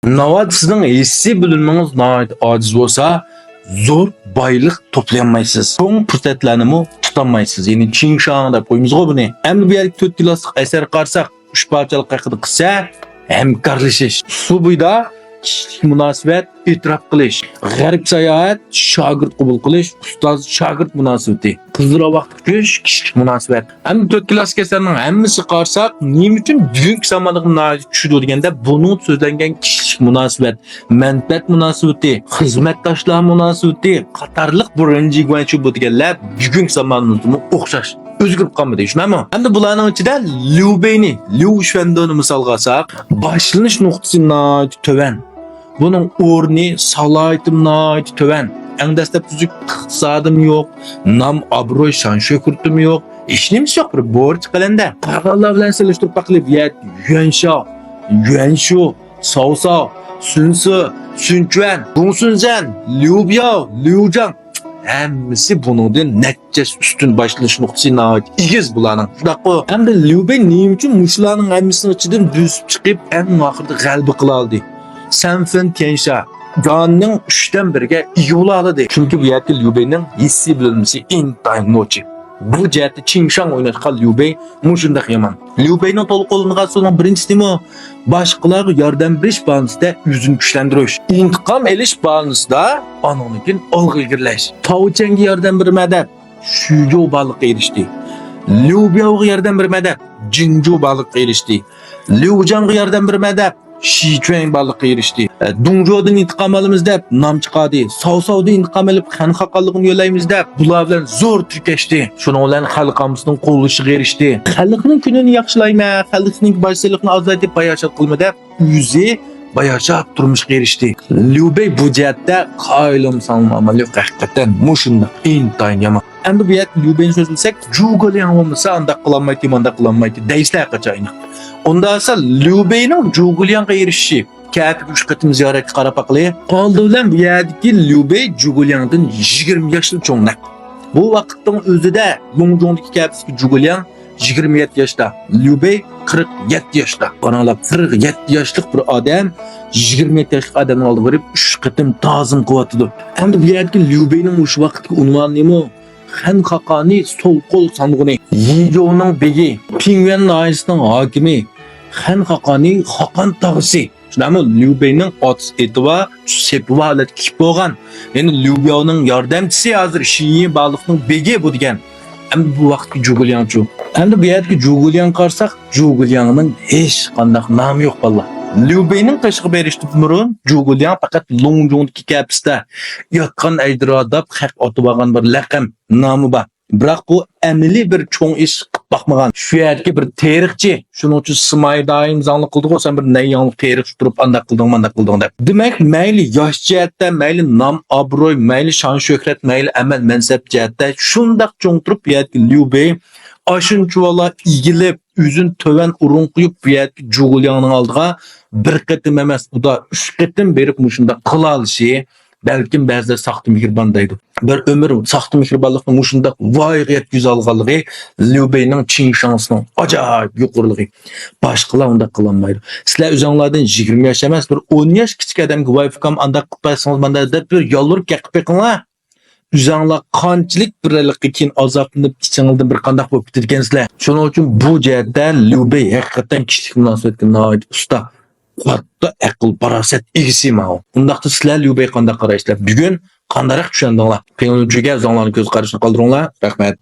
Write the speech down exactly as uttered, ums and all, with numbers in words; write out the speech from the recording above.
ناۋادا سىزنىڭ ھېسسىي بىلىمىڭىز ناھايىتى ئاجىز بولسا، زور بايلىق توپلىيالمايسىز. چوڭ پۇرسەتلەرنىمۇ تۇتالمايسىز. يەنى چىڭشاڭ دەپ قويىمىزغۇ بۇنى. ئەمدى بۇ يەردىكى تۆت كىلاسلىق ئەسەرگە قارىساق، ئۈچ پارچىلىق ھەققىدە قىلسا، ھەمكارلىشىش. سۇ بويىدا كىشىلىك مۇناسىۋەت، ئېتىراپ قىلىش. غەرب ساياھەت، شاگىرت قوبۇل قىلىش، ئۇستاز شاگىرت مۇناسىۋىتى. قىزىل راۋاقتا كۈتۈش، كىشىلىك مۇناسىۋەت. ئەمدى تۆت كىلاسلىق ئەسەرنىڭ ھەممىسىگە قارىساق، نېمە ئۈچۈن بۈگۈنكى زامانغا ناھايىتى چۈشىدۇ دېگەندە، بۇنىڭدا سۆزلەنگەن كىشىلىك مۇناسىۋەت، مەنپەئەت مۇناسىۋىتى، خىزمەتداشلار مۇناسىۋىتى قاتارلىق بۇ رېنجى گۇەنچۇ بۇ دېگەنلەر بۈگۈنكى زامانىمىزدىمۇ ئوخشاش. ئۆزگىرىپ قالمىدى، شۇنداقمۇ؟ ئەمدى بۇلارنىڭ ئىچىدە ليۇ بېينى، ليۇ شۈەندونى مىسالغا ئالساق، باشلىنىش نۇقتىسى ناھايىتى تۆۋەن. بۇنىڭ ئورنى، سالاھىيىتى ناھايىتى تۆۋەن. ئەڭ دەسلەپ تۈزۈك ئىقتىسادىمۇ يوق، نام، ئابرۇي، شان شۆھرىتىمۇ يوق، ھېچنېمىسى يوق، بىر بورچ قەلەندەر. قالغانلار بىلەن سېلىشتۇرۇپ باقىلى، بۇ يەردە يۈەنشاۋ، يۈەنشۇ، ساۋساۋ، سۈنسى، سۈنچۈەن، گۇڭسۈنزەن، ليۇبياۋ، ليۇجاڭ، ھەممىسى بۇنىڭدىن نەچچە ئۈستۈن. باشلىنىش نۇقتىسى ناھايىتى ئېگىز بۇلارنىڭ. شۇنداققۇ؟ ئەمدى ليۇ بېي نېمە ئۈچۈن مۇشۇلارنىڭ ھەممىسىنىڭ ئىچىدىن بۆسۈپ چىقىپ، ئەڭ ئاخىرىدا غەلىبە قىلالىدى؟ سەنفېن تيەنشا گاننىڭ ئۈچتىن بىرىگە ئىگە بولالىدى. چۈنكى بۇ يەردىكى ليۇ بېينىڭ ھېسسىي بىلىنمىسى ئىنتايىن نوچى. بۇ جەھەتتە چىڭشاڭ ئويناتقان ليۇ بېي مۇشۇنداق يامان. ليۇ بېينىڭ تولۇق قوللىنىدىغان ئۇسۇلىنىڭ بىرىنچىسى نېمە؟ باشقىلارغا ياردەم بېرىش باھانىسىدە ئۆزىنى كۈچلەندۈرۈش. ئىنتىقام ئېلىش باھانىسىدا ئانىڭدىن كېيىن ئالغا ئىلگىرىلەش. تاۋ چيەنگە ياردەم بېرىمەن دەپ، شۈجو بارلىققا ئېرىشتى. ليۇ بياۋغا ياردەم بېرىمەن دەپ، جىنجۇ بارلىققا ئېرىشتى. ليۇجاڭغا ياردەم بېرىمەن دەپ، شىچۈەن بارلىققا ئېرىشتى. دۇڭجۇدىن ئىنتىقام ئالىمىز دەپ، نام چىقاردى. ساۋساۋدىن ئىنتىقام ئېلىپ، خەن خاقانلىقىنى يۆلەيمىز دەپ، بۇلار بىلەن زور تىركەشتى. شۇنىڭ بىلەن خەلق ئاممىسىنىڭ قوللىشىغا ئېرىشتى. خەلقنىڭ كۈنىنى ياخشىلايمەن، خەلقنىڭ باج سېلىقىنى ئازايتىپ، باياشات قىلىمەن دەپ، ئۆزى باياشات تۇرمۇشقا ئېرىشتى. ليۇ بېي بۇ جەھەتتە قايىلىم ساڭلىما ئامال يوق، ھەقىقەتەن مۇشۇنداق ئىنتايىن يامان. ئەمدى بۇ يەردە ليۇ بېينى سۆزلىسەك، جۇگۇلياڭ بولمىسا ئانداق قىلالمايتتى، مانداق قىلالمايتتى دەيسىلەر قاچان ئېنىق. ئۇنداق بولسا ليۇ بېينىڭ جۇگۇلياڭغا ئېرىشىشى، كەپىگە ئۈچ قېتىم زىيارەتكە قاراپ باقىلى. ئالدى بىلەن بۇ يەردىكى ليۇ بېي جۇگۇلياڭدىن يىگىرمە ياشلا چوڭ نەق. بۇ ۋاقىتنىڭ ئۆزىدە لوڭجۇڭدىكى كەپىسىدىكى جۇگۇلياڭ يىگىرمە يەتتە ياشتا، ليۇ بېي قىرىق يەتتە ياشتا. قاراڭلار، قىرىق يەتتە ياشلىق بىر ئادەم يىگىرمە يەتتە ياشلىق ئادەمنىڭ ئالدىغا بېرىپ ئۈچ قېتىم تازىم قىلىۋاتىدۇ. ئەمدى بۇ يەردىكى ليۇ بېينىڭ مۇشۇ ۋاقىتتىكى ئۇنۋانى نېمە؟ خەن خاقانى سول قول سانغۇنى، يىجوۋنىڭ بېگى، پىڭيۈەن ناھىيەسىنىڭ ھاكىمى، خەن خاقانى خاقان تاغىسى. شۇنداقمۇ؟ ليۇ بېينىڭ ئاتىسى ئېتى بار، سېپى بار ھالەتكە كېلىپ بولغان. يەنى ليۇ بياۋنىڭ ياردەمچىسى ھازىر شىيى بارلىقنىڭ بېگى بۇ دېگەن. ئەمدى بۇ ۋاقىتتىكى جۇگۇلياڭچۇ؟ ئەمدى بۇ يەردىكى جۇگۇلياڭغا قارىساق، جۇگۇلياڭنىڭ ھېچقانداق نامى يوق، بالىلار. ليۇ بېينىڭ قېشىغا بېرىشتىن بۇرۇن جۇگۇلياڭ پەقەت لوڭجۇڭدىكى كەپىسىدە ياتقان ئەجدىھا دەپ خەق ئاتىۋالغان بىر لەقەم نامى بار. بىراق بۇ ئەمەلىي بىر چوڭ ئىش قىلىپ باقمىغان. شۇ يەردىكى بىر تېرىقچى، شۇنىڭ ئۈچۈن سىماي دائىم زاڭلىق قىلدىغۇ، سەن بىر نەيياڭلىق تېرىقچى تۇرۇپ ئانداق قىلدىڭ، مانداق قىلدىڭ دەپ. دېمەك، مەيلى ياش جەھەتتە، مەيلى نام-ئابرۇي، مەيلى شان-شۆھرەت، مەيلى ئەمەل-مەنسەپ جەھەتتە شۇنداق چوڭ تۇرۇپ، بۇ يەردىكى ليۇ بېي ئاشۇنچىۋالا ئېگىلىپ، ئۆزىنى تۆۋەن ئورۇن قويۇپ، بۇ يەردىكى جۇگۇلياڭنىڭ ئالدىغا بىر قېتىم ئەمەس، ئۇدا ئۈچ قېتىم بېرىپ مۇشۇنداق قىلالىشى، بەلكىم بەزىلەر ساختا مېھرىبان دەيدۇ. بىر ئۆمۈر ساختا مېھرىبانلىقنى مۇشۇنداق ۋايىغا يەتكۈزۈۋالغانلىقى ليۇ بېينىڭ، چىڭ شاڭسىنىڭ ئاجايىپ يۇقىرىلىقى. باشقىلار ئۇنداق قىلالمايدۇ. سىلەر ئۆزۈڭلاردىن يىگىرمە ياش ئەمەس، بىر ئون ياش كىچىك ئادەمگە ۋاي ئۇكام ئانداق قىلىپ بەرسىڭىز مانداق دەپ بىر يالۋۇرۇپ گەپ قىلىپ بېقىڭلار. ئۆزۈڭلار قانچىلىك بىر ھېلىقى كېيىن ئازابلىنىپ، ئىچىڭلاردىن بىر قانداق بولۇپ كېتىدىكەنسىلەر. شۇنىڭ ئۈچۈن بۇ جەھەتتە ليۇ بېي ھەقىقەتەن كىشىلىك مۇناسىۋەتكە ناھايىتى ئۇستا. قاتتىق ئەقىل، پاراسەت ئىگىسى ماۋۇ. ئۇنداقتا سىلەر ليۇ بېيگە قانداق قارايسىلەر؟ بۈگۈن قانداقراق چۈشەندىڭلار؟ پىڭلۇنچۈگە ئۆزۈڭلارنىڭ كۆز قارىشىنى قالدۇرۇڭلار. رەھمەت.